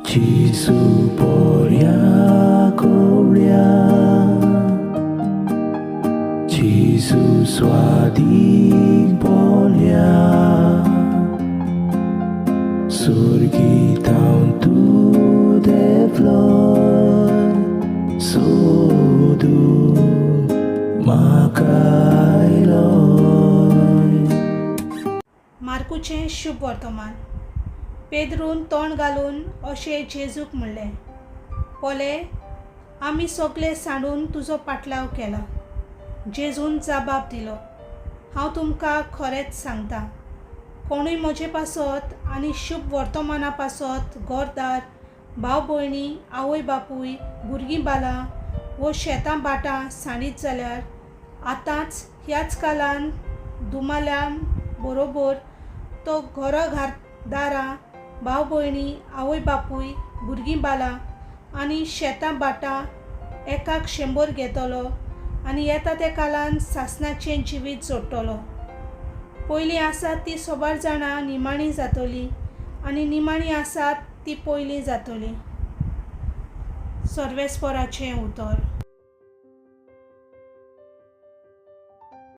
जेजू बोऱ्या कोवळ्या, जेजू स्वादीक बोल्या, सुर्गी थावन तूं देंवलोय, सोदूंक म्हाका आयलोय. मार्कूचें शुभ वर्तमान. पेद्रून तोंड घालून अशें जेजूक म्हणलें, पोले, आमी सगले सांडून तुजो पाटलाव केला. जेजून जाबाब दिलो, हांव तुमकां खरेंच सांगता, कोणूय म्हजे पासत आनी शुभ वर्तमाना पासत घरदार, भाव भयणी, आवय बापूय, भुरगीं बालां वो शेतां भाटां सांडीत जाल्यार आतांच ह्याच कालान दुमाल्यां बरोबर तो घरां घार दारां, भाव भयणी, आवय बापूय, भुरगीं बालां आनी शेतां भाटां एकाक 100 घेतलो आनी येता त्या कालान सासणाचें जिवीत जोडटलो. पयलीं आसात ती सोबार जाणां निमाणी जातली आनी निमाणी आसात ती पयलीं जातली. सर्वेस्पराचें उतर.